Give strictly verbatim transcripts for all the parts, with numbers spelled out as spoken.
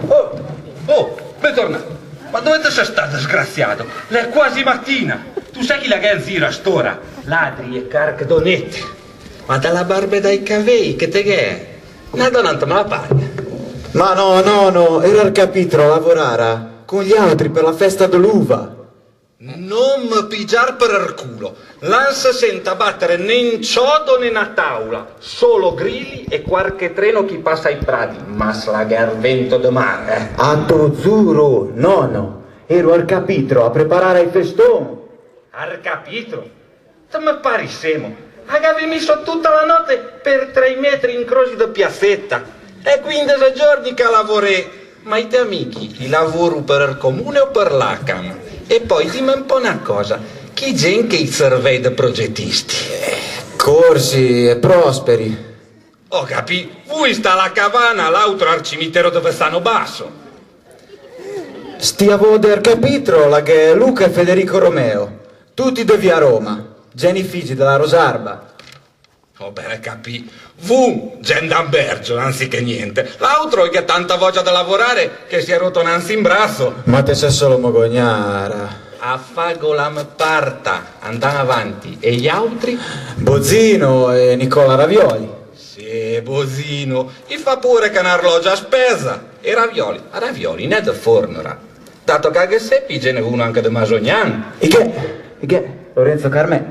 Oh, oh, bentornâ. Ma dove te sè stâ, disgraziâ? L'é quasi matina. Tu sè chi la gh'é in ziro a st'ora? Ladri e carcdoneti. Ma da la barba e dai cavei che te gh'é, na dòna inte malapaia. Ma no, no, no, ero al capitro a lavorâ con i àutri pe la festa de l'uva. No me piggiâ per il culo. Là no se sente batere né un ciodo né na taula, solo grilli e quarche treno che passa i prati, ma se la gh'é il vento de mare, eh. A te o zuro, nono, ero al capitro a preparâ i feston. Al capitro? Te me pari scemo? A gh'avì misso tutta la notte per trei metri incroci de piazzetta. E quindexe giorni che a lavoré. Ma i tè amichi, i lavoro per il comune o per l'ACAM? E poi dime un po' na cosa, chi gh'é che i servei de progettisti? Corsi e Prosperi. Ò capì, voi sta a la Cavana, l'àutro al cimitero de Vezzano Basso. Sti avô del capitro la gh'é Luca e Federico Romeo, tutti de via Roma, geni figi de la Rosarba. Ò ben capì, vun, gendambergio, anziché niente. L'àutro gh'à tanta voggia de lavorare che si è rotto nanzi un brasso. Ma te sè solo mogognara. A fago la me parta, andan avanti. E i àutri? Bozino e Nicola Ravioli. Sì, Bosino, i fa pure che n'arlògia a spesa. E ravioli, a ravioli, n'è de fornora. Dato che a ghe sè, piggiene uno anche de Masognan. I gh'è, i gh'è, Lorenzo Carmè.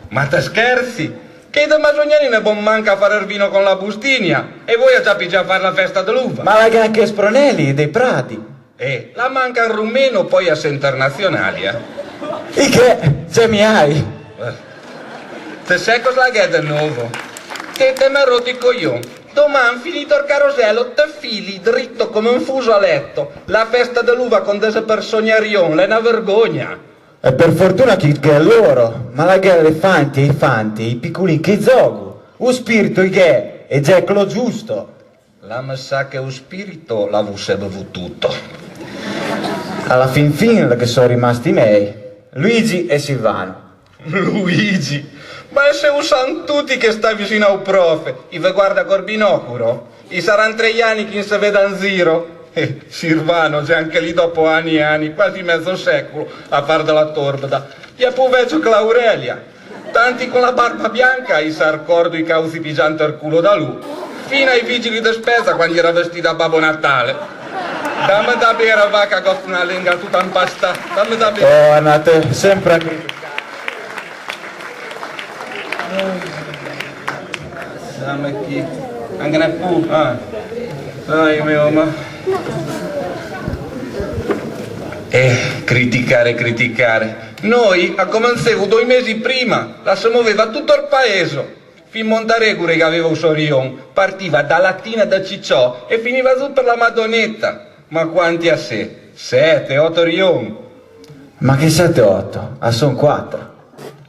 Ma te scherzi? Chei de Masognan i ne bon manca a fare il vino con la bustinia. E voi a già piggià a fare la festa de l'uva. Ma la gh'à anche Spronelli, dei Prati. Eh, la manca il rumeno, poi a sè internazionali, eh. I gh'è, Gemiai. Eh. Te sè cosa la gh'è de novo? Che te m'è roto i cojon. Doman, finito il carosello, te fili dritto come un fuso a letto. La festa de l'uva con dexe persone a rion, l'è na vergogna. E per fortuna che i gh'è loro, ma la gh'à elefanti e i fanti, i piccolin che i zogo. O spirito i gh'è, e gh'è quello giusto. La me sa che o spirito l'avesse bevuto tutto. Alla fin fin ghe son rimasti i mei, Luigi e Silvano. Luigi! Ma e se o san tutti che sta vicino a-o profe, i ve guarda col binocolo? I saran trei ani che no se vedan in ziro. Eh, Silvano, xe anche lì dopo ani e ani, quasi mezo secolo, a far de la torbeda. L'è pì vecio che l'Aurelia. Tanti con la barba bianca i s'arcordo i cauzi pigià inte il culo da lu. Fin ai vigili de spesa quando i era vestì da Babbo Natale. Damme da bere, va, che gh'ò na lenga tutta impastà. Damme da bere. Oh, Nate, sempre a criticare. Damme chi. Anche ne pu-, ah. Ai, mio, ma. Eh, criticare, criticare. Noi a comensevo doi mesi prima, la se moveva tutto il paese. Fin Montaregore che gaveva o so rion, partiva da Latina da Cicciò e finiva zo per la Madoneta. Ma quanti a sè? Sete, oto rion. Ma che sete, oto? A son quatro.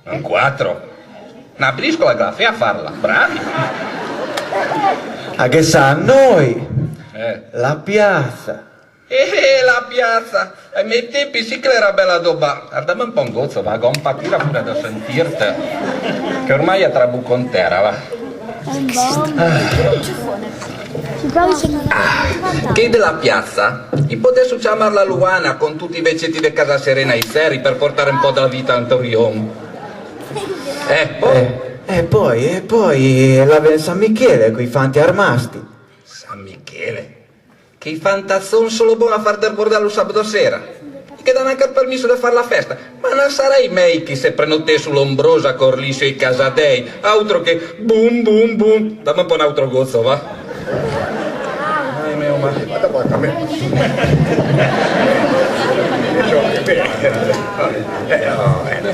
Un quatro? Na briscola che la fea a farla, bravi! A ghe sa noi, eh, la piazza. Eh, la piazza! Ai mei tempi sì che l'era bella adobà. Guardame un po' in gozzo, va, gh'ò un patira pure da sentirte. Che ormai è trabuco in terra, va. Ah, chei de la piazza, i podesso ciamarla Luana con tutti i vecietti de Casa Serena ai Serri per portare un po' della vita a Torion. Eh, oh. Eh, e poi, e poi, la v'é San Michele coi fanti armasti. San Michele? Che i fanti a son solo bon a far del bordello sabato sera. I ghe dà anche il permesso de far la festa. Ma no sarei mei che se prenotesso l'ombrosa cornice e i casadei. Altro che boom, boom, boom. Damme un po' un altro gozzo, va. Ai, mio, ma...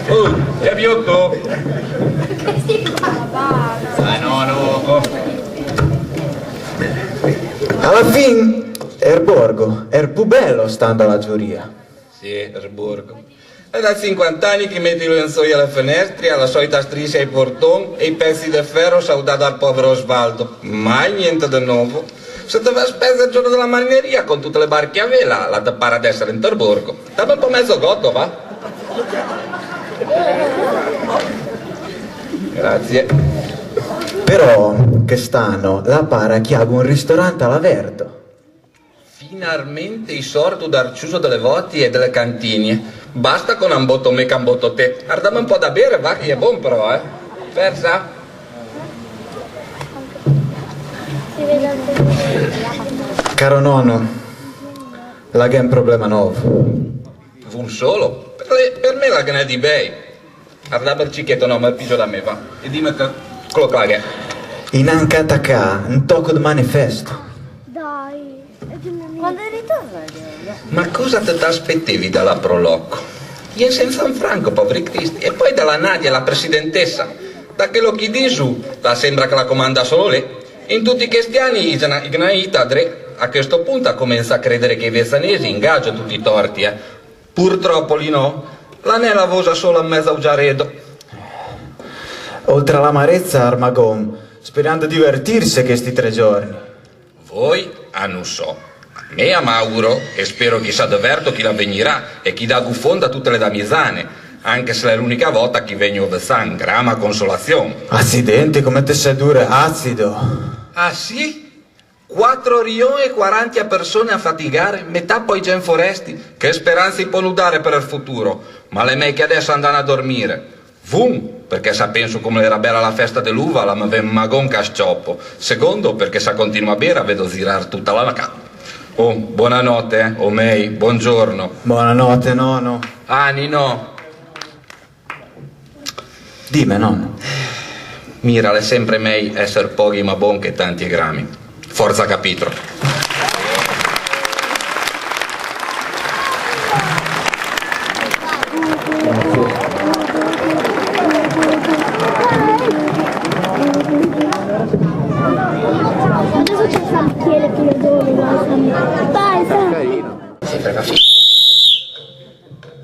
Oh, che biotto! Ah, no, no. Alla fin, er borgo, er pù belo stando alla giuria. Sì, er borgo. L'é da cinquant'ani che i mette i lenzoi a le fenestre, a la solita striscia ai porton e i pezzi de ferro saudà dal povero Osvaldo. Mai niente de novo. Se te va a spesa il giorno della marineria con tutte le barche a vela, la te para d'essere in Terborgo. Damme un po' mezzo gotto, va? Grazie. Però quest'anno la para che hago un ristorante all'averto. Armente i sòrd dal ciuso de le vòti e de le cantinie. Basta co n'ambòto me che ambòto te. Ardame un pò da bere, va, che i è bon però, eh. Persa? Caro nòno, la gh'é un problema nòvo. Vun solo? Per, per me la ghe n'é di bèi. Ardà, Bercichetto, no, me pigio da me, va. E dime che, quello che la gh'é. I n'à anca tacà un tòco de manifesto. Dai, e dime mi. Quando ritorna? Ma cosa te t'aspettevi da la Pro Loco? Ien senza un franco, poveri cristi. E poi da la Nadia, la presidentessa. Da quello che diso, la sembra che la comanda solo lê. In tutti questi anni, i gna-, i gna ita dré. A questo punto a comensa a credere che i vezzanesi ingagio tutti i torti, eh. Purtròppo lì no, la n'é la vosa sola in mezo a-o giareddo. Oltre a l'amarezza, Armagon, speriamo di divertirsi questi tre giorni. Voi? Ah, no sò. Me a m'auguro e spero che i s'adeverto chi la vegnirà e chi dago fondo a tutte le damizane, anche se l'é l'unica vòta chi vegno vezzan, grama consolazion. Accidenti, come te sè duro e acido. Ah, sì? Quattro rion e quaranti a persone a fatigare, metà pòi gent foresti. Che speranze i pò no dare per el futuro? Ma l'é mei che adesso andane a dormire. Vun, perché se a penso come l'era bella la festa de l'uva, la me ven magon che a sciòppo. Secondo, perché se a continuo a bere, a vedo zirar tutta la ca-. Oh, bonanotte, eh, o mei, bongiorno. Bonanotte, nòno. Ah, Ninò. Dime, nòno. Mira, l'é sempre mei esser pòghi ma bon che tanti e grami. Forza, capitolo. Adesso c'è San Michele che lo deve, dai, San. Sempre cafè.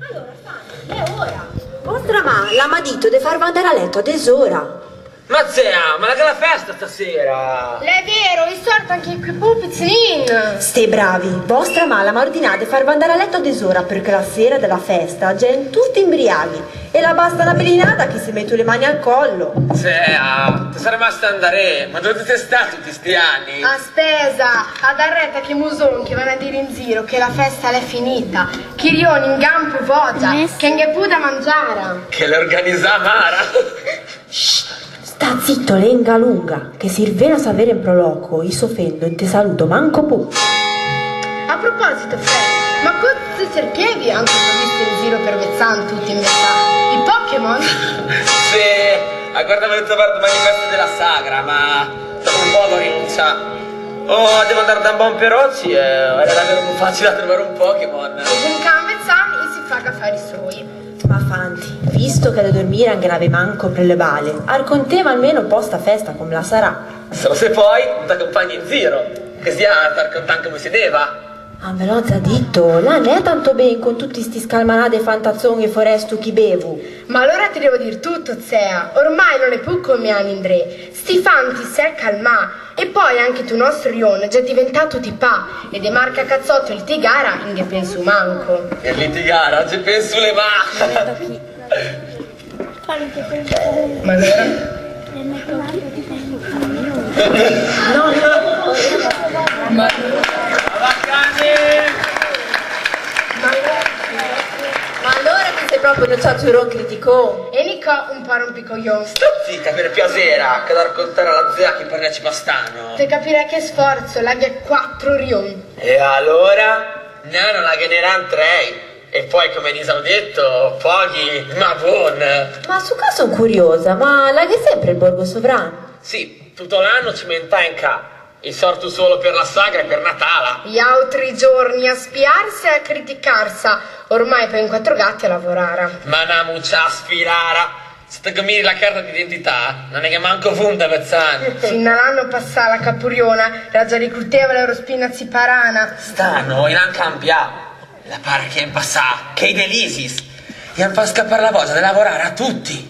Alora, Fanny, l'é ora. Vòstra mâ la m'à dito de farve andare a letto a dex'ora. Ma zea, ma la gh'é la festa stasera! L'é vero, i sòrd anche quei pì piçinin! Stê bravi, vòstra mâ la m'à ordinâ de farve andare a letto a dex'ora, perché la sera de la festa gh'é tutti imbriaghi, e la basta na belinada che i se meto le mani al collo. Zea, te sarà rimasta indarê, ma dove te stâ tutti sti ani? A spesa, a darreta che muson che van a dire in giro che la festa l'é finita, che i rion in gampo vògia, che no gh'é pù da mangiara. Che l'é organizà Mara. Shh, sta zitto, lenga lunga, che se i ven a savere in Pro Loco, i s'ofendo, i no te saludo manco pù. A proposito, Fred, ma cosa te cerchevi anca che ò visto in giro per vezzan tutti in vezzan? I Pokémon? Sì, a guardavo de trovar domani festa della sagra, ma dopo un po' go rinuncià. Oh, devo andare da un bon perocci, eh, era davvero più facile a trovare un Pokémon. E con Can Vezzan i si faga affari soi. Ma Fanti, visto che da dormire no ghe n'avè manco pre le bale, arconteme almeno un po' sta festa come la sarà. Solo se poi no t'accompagni in giro, così a t'arcontàn come se deve. Ah, me l'ò za dito, là no l'é tanto ben con tutti sti scalmanati e fantazon e foresto chi bevo. Ma alora te devo dir tutto, zea, ormai no l'é pù come ani indrê. Sti fanti se è calmà, e poi anche tu nòstro rion l'é già diventà tutti pà, e de marca cazzotto e litigara no ghe penso manco. E litigara, ghe penso le mâ! Ma alora? No, no. Ma, ma alora ti sei proprio un ciaciuron criticon. E Nicò un po' rompicoglion. Sta zitta, per piasera, che da raccontare alla zia che partecipa st'anno. Te capirà che sforzo, la gh'é quattro rion. E alora? No, no, la ghe n'eran trei. E poi, come dixe o detto, poghi, ma bon. Ma su ca son curiosa, ma la gh'é sempre il Borgo Sovran? Sì, tutto l'anno cimentà in ca. I sorto solo per la sagra e per Natala. I autri giorni a spiarse e a criticarsa, ormai poi in quattro gatti a lavorara. Ma na muccia sfilata. Se te ghe miri la carta d'identità, no ne gh'è manco vun da vezzan. Fin a l'anno passà la Capuriona l'era già ricrutevole a Eurospin a Ziparana. St'anno i l'han cambià. La para che i han passà, che i de l'ISIS. I han fat scapar la vosa de lavorare a tutti.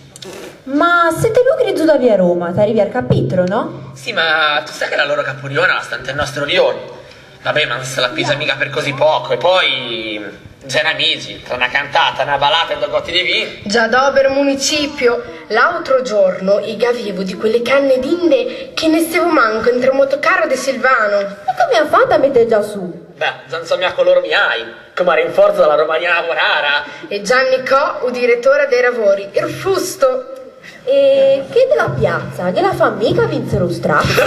Ma se te lugri zu da via Roma, t'arrivi al capitolo, no? Sì, ma tu sai che la loro Capuriona la sta inte il nostro rione. Vabbè, ma no se la pigia mica per così poco. E poi, gh'è n'amici, tra na cantata, na balata e do gotti de vin. Già dopo il municipio, l'altro giorno i gavevo di quelle canne d'inde che ne stevo manco entre un motocarro de Silvano. Ma come han fato a metter già su? Beh, za no sò mia coloro miai, come rinforzo da la Romania lavorara. E Gianni Cò, o diretore dei lavori, il fusto! E chi de la piazza, ghe la fa mica vincere un strazio?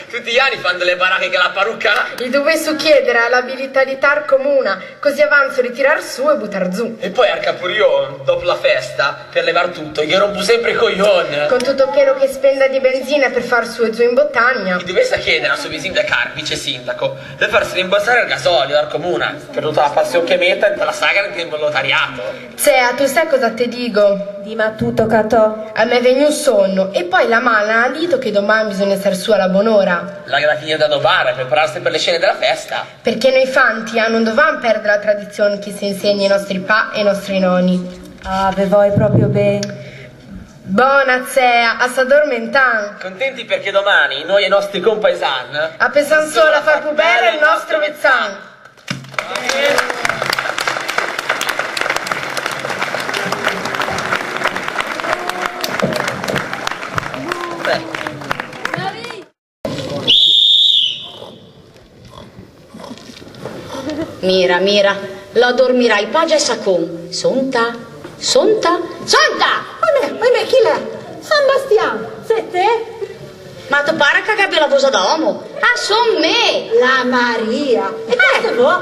Tutti gli anni fanno delle baracche che la parrucca. Gli dovessi chiedere all'abilità di tar comuna, così avanzo di tirar su e buttar zu. E poi al Capurion, dopo la festa, per levar tutto, ghe rompo sempre i coglion. Con tutto quello che spenda di benzina per far su e zu in Botagna. Ghe dovesse chiedere al so visin de car, vice sindaco, de farse rimborsare il gasolio dal comune, per tutta la passione che metta inte la sagra del volontariato. Cioè, tu sai cosa te dico? Dime tutto, Catò. A me vegno un sonno, e poi la mala ha detto che domani bisogna essere su alla buon'ora. La gh'à da finire da dobare, prepararse per le scene della festa. Perché noi fanti, ah, non dovevamo perdere la tradizione che si insegna ai nostri pa e ai nostri nonni. Ah, ve voi proprio ben. Bona cea, a s'addormentan. Contenti perché domani noi e i nostri compaisan a pensan solo a far più bello il nostro Vezzan. Mira, mira, lo dormirai pagio e sacon. Sonta, sonta, sonta! Oimè, oimè, chi l'è? San Bastian, sè te? Ma te pare che a gh'abbia la vosa da omo? Ah, son me! La Maria! E eh, cosa te vò?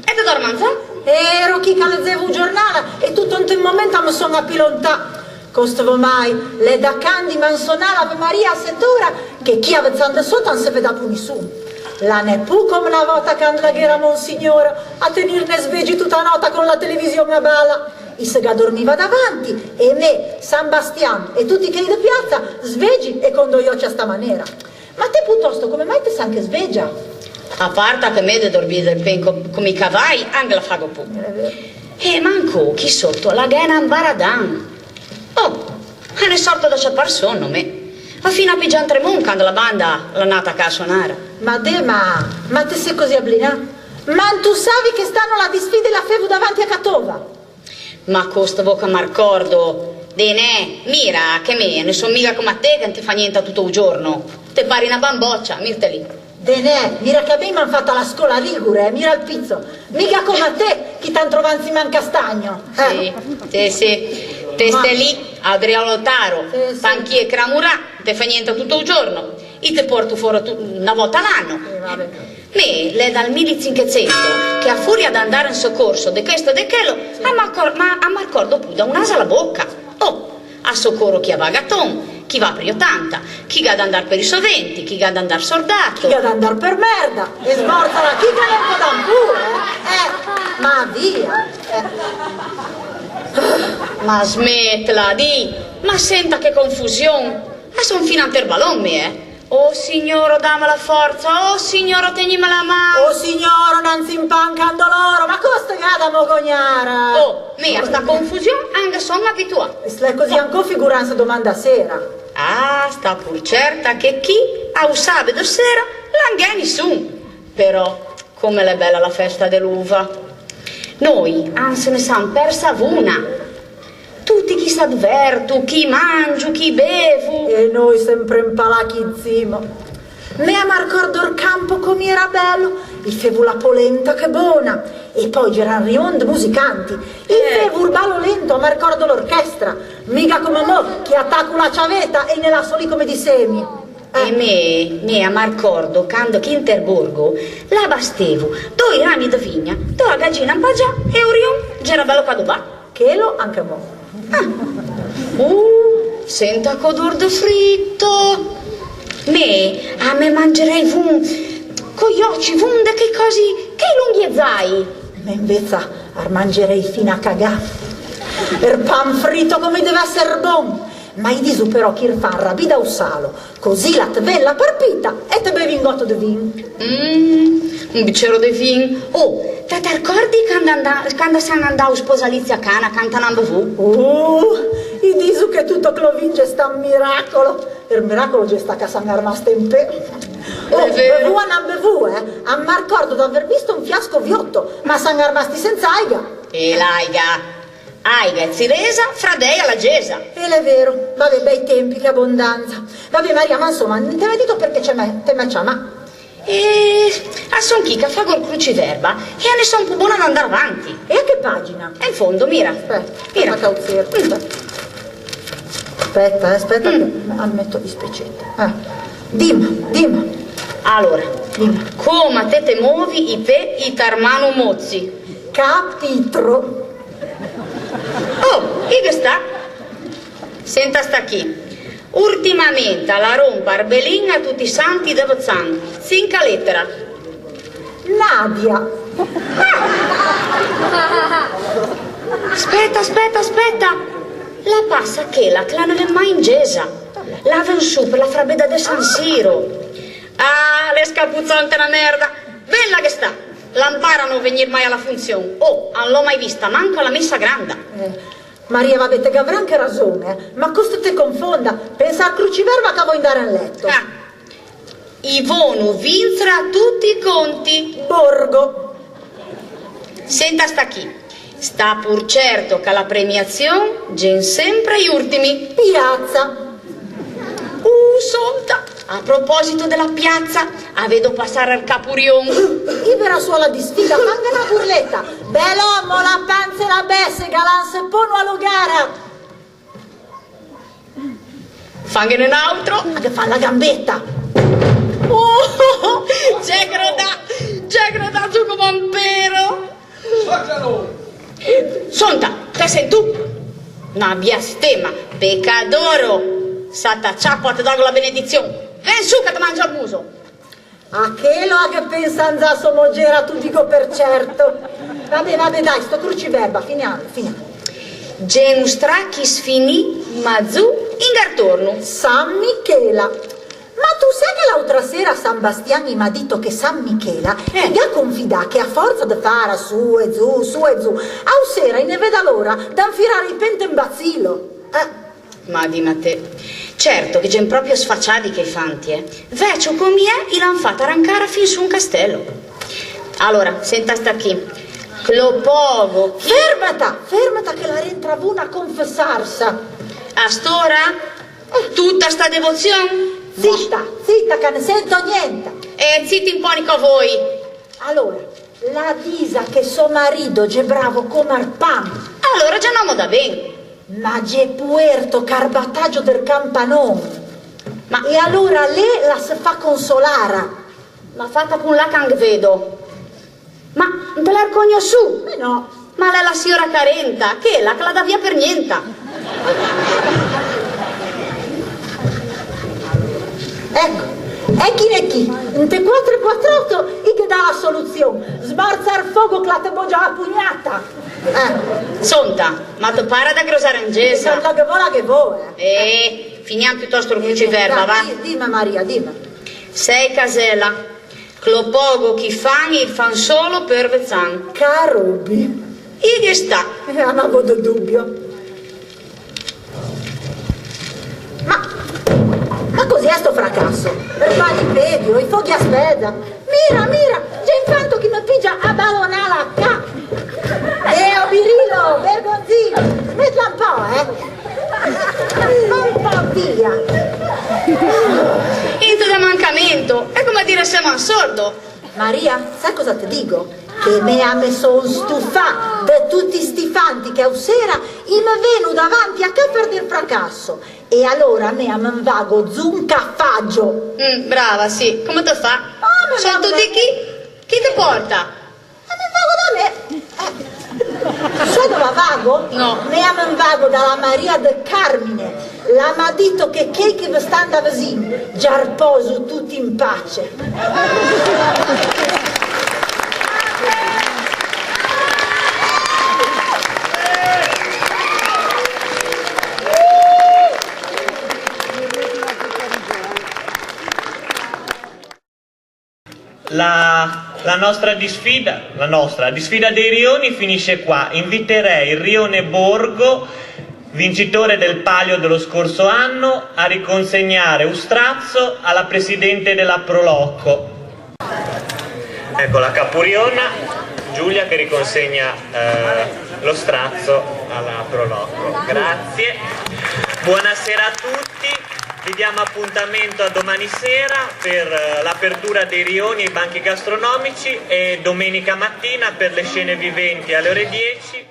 E te dò manzà? Ero chi che a lezevo o giornale e tuto inte un momento me son apilontà. Costo vo mai, l'è da candi m'an sonà l'Ave Maria a set'ora che chi a Vezzan de soto a no se vede pù nissun. L'à n'è pù come na vota cando la gh'era Monsignora a tenirne svegi tuta nota con la television a bala. I se ga dormiva davanti, e me, San Bastian e tuti chei de piazza, svegi e con do òcci a sta manera. Ma te, putòsto, come mai te sè anche svegia? A parte che me de dormî de pen co-, come i cavai, anche la fago pù. Eh, vero. E manco chi soto la gh'è un ambaradan. Oh, a n'è sorto da sciapar sonno, me. Ò fin a pigiâ un tremon cando la banda l'à nata ca a sonara. Ma de, ma, ma te sè così ablinà? Ma tu savi che st'anno la disfide la fevo davanti a Catova? Ma costo vo che m'arcordo. Denè, mira che me no son miga come a te che no te fè gnente tuto o giorno. Te pari na bambòcia, mirte lì. Denè, mira che a mi m'an fato a la scola ligure, eh, mira il pizzo. Miga come a te, chi t'an trovà in sima a un castagno. Eh. Sì, sì, sì. Te stè lì, Adriano Lotaro, sì, sì, panchie cramurà, no te fè gnente tuto o giorno. I te porto fora tu-, na vota l'anno. Eh, vabbè. Me l'è dal mil e cinquecento che a furia d'andare in socorso de questo e de quello, a m'arcor-, ma a m'arcordo pù da o naso a la bocca. Oh, a socoro chi a va a gaton, chi va pri otanta, chi gh'à da andar per i soventi, chi gh'à da andar sordato. Chi gh'à da andar per merda, e smorzala chi che l'è un po' da un puro, eh? Eh, ma via, eh. Ma smetla, di, ma senta che confusion. A son fin a un terbalon, me, eh. Oh Signoro, dame la forza, oh Signoro, tegnime la man. Oh Signoro, no zimpanca un doloro, ma cosa te gh'à da mogognara? Oh, me, a sta confusion, anche son abituà. E se l'è così ancò, figuranse doman da sera. Ah, sta pur certa che chi, a o sabedo sera, l'à anche nissun. Però, come l'è bella la festa de l'uva. Noi, anse, ne san persa vuna. Tuti chi sa diverto, chi mangio, chi bevo. E noi sempre impalà chi zimo. Me a m'arcordo il campo come era bello, i fevo la polenta che bona, e poi c'era un rion de musicanti, i eh, fevo il ballo lento, a m'arcordo l'orchestra, miga come mo, chi attacco la ciavetta e ne lasso lì come di semi. Eh. E me, me a m'arcordo cando chi in Terborgo la bastevo doi rami de vigna, do a gagina in pagià e o rion c'era bello ca dobà. Chelo anche mo. Ah. Uh, senta ch'odor de frito! Me, a me mangerei vun, coi òcci vun de chei cosi, chei longhi e zai! Me invece ar mangerei fin a cagà. Er pan frito come deve esser bon! Ma i diso però che ir fan rabidâ o salo, così la te ven la parpita e te bevi un goto de vin. Mm, un bicero de vin. Oh, te, te arcordi cando anda-, cando san andà o sposalizio a Cana, canta n'an bevù? Uh, i diso che tuto clo vin ghe sta un miracolo. Er miracolo ghe sta ca san armaste in pê. Oh, bevù a n'an bevù, eh? A m'arcordo d'aver visto un fiasco vioto, ma san armasti senza aiga. E l'aiga? Aiga e ciresa, fradei a la gesa. E l'è vero, vabbè, bei tempi, che abbondanza. Vabbè, Maria, ma insomma, no te m'è dito perché te m'è, te m'è ciamà. E a son chì che a fago il cruciverba e a ne son po bona da andar avanti. E a che pagina? E in fondo, mira. Aspetta, mira. Aspetta che o cerco. Mm. Aspetta, eh, aspetta che a metto i specietti. Eh. Dimma, dimma. Alora, dimma. Coma te te movi i pê i t'armano mozzi. Capitro. Oh, i ghe sta. Senta sta chì. Urtimamente a la rompe arbelin a tutti i santi de Vezzan. Cinca letera. Nadia. Speta, speta, speta. La passa chela che la no ven mai in gesa. La ven su per la frabeda de San Siro. Ah, l'é scapuzà inte na merda. Ven là che sta. La 'mpara a no vegnir mai a la funzion. Oh, a no l'ò mai vista manco a la messa granda. Eh. Maria, va ben, te gh'avrà anche rason, eh. Ma costo te confonda. Pensa al cruciverba che a voi ndare in letto. Ah. I vono vinzere a tutti i conti. Borgo. Senta sta chì. Sta pur certo che a la premiazion gh'en sempre i urtimi. Piazza. Uh, Sonta, a proposito de la piazza, a vedo passare il capurion. I verà su a la disfida, fanghe na burleta. Bell'omo, la panza e la bessega, l'an se pono a lo gara. Fanghene n'autro. A ghe fa la gambeta. Oh, gh'é grodà, gh'é grodà su come un pero. Sonta, t'æ sentù? Na biastema, pecadoro! Se a t'acciapo a te dògo la benedizion. Ven su che te mangio il muso! A chelo a ghe pensan za so mogera, tu digo per certo. Va ben, va ben, dai, sto cruciverba, finiamolo, finiamolo. Gh'en i strachi sfinì, ma zu i ghe torno. San Michela. Ma tu sè che l'autra sera San Bastian i m'à dito che San Michela i gh'à confidà che a forza de fâ ara su e zu, su e zu, a-o sera i ne vede l'ora de infilâ i pê inte un bacilo? Eh. Ma dime te. Certo che gh'en proprio sfaciadi chei fanti, eh. Vecio com'ie, i l'han fata rancare fin su un castelo. Alora, senta sta chì. Clo pogo. Fermata, fermata che la rentra vuna a confessarsa. A st'ora? Tuta sta devozion? Zita, zita, che ne sento gnente. E ziti un po' nico voi. Alora, la disa che so marido gh'è bravo come ar pan. Alora gh'è un omo da ben. Ma gh'è puerto che ar batagio del campanon. Ma e alora lê la se fa consolare. Ma fata con là che an ghe vedo. Ma te l'hê ricognossù? Eh no. Ma l'é la siora Carenta, chela che la dà via per gnenta. Ecco, e chi l'é chi? Inte quattro e quattro otto i ghe dà la soluzion. Smorzar fogo che la te bogia a pugnata. Eh. Sonta, ma te para de grosare in gesa? Quando che vola che vola. Eh, finiam piuttosto il cruciverba, va. Dime, dime, Maria, dime. Sei casela. Clo pogo ch'i fan, i fan solo per Vezzan. Carobi. I ghe sta. Eh, a n'avevo do dubio. Ma, ma cos'è sto fracasso? Par fâ i pedi, i foghi a spesa. Mira, mira, gh'é un fanto che me pigia a ballonâla ca. Eh, o Birillo, Bergonzin, smetla un po', eh. Un po' via. Inte da mancamento, è come dire se man sordo. Maria, sai cosa te digo? Che me a me son stufà de tutti sti fanti che a-o sera i me veno davanti a ca par dî il fracasso. E alora me a me vago zunca faggio. Mm, brava, sì. Come te fa? Oh, me son tutti chi? Chi te porta? E me vago da me. Eh. Sò dove vago? No. Me a me vago da la Maria de Carmine. La m'à dito che chei che ve stan da vesin, già riposo tutti in pace. La, la nostra disfida, la nostra disfida dei rioni finisce qua. Inviterei il rione Borgo, vincitore del Palio dello scorso anno, a riconsegnare un strazzo alla presidente della Proloco. Ecco la Capuriona, Giulia che riconsegna, eh, lo strazzo alla Proloco. Grazie. Buonasera a tutti. Vi diamo appuntamento a domani sera per, eh, l'apertura dei rioni e i banchi gastronomici e domenica mattina per le scene viventi alle ore dieci.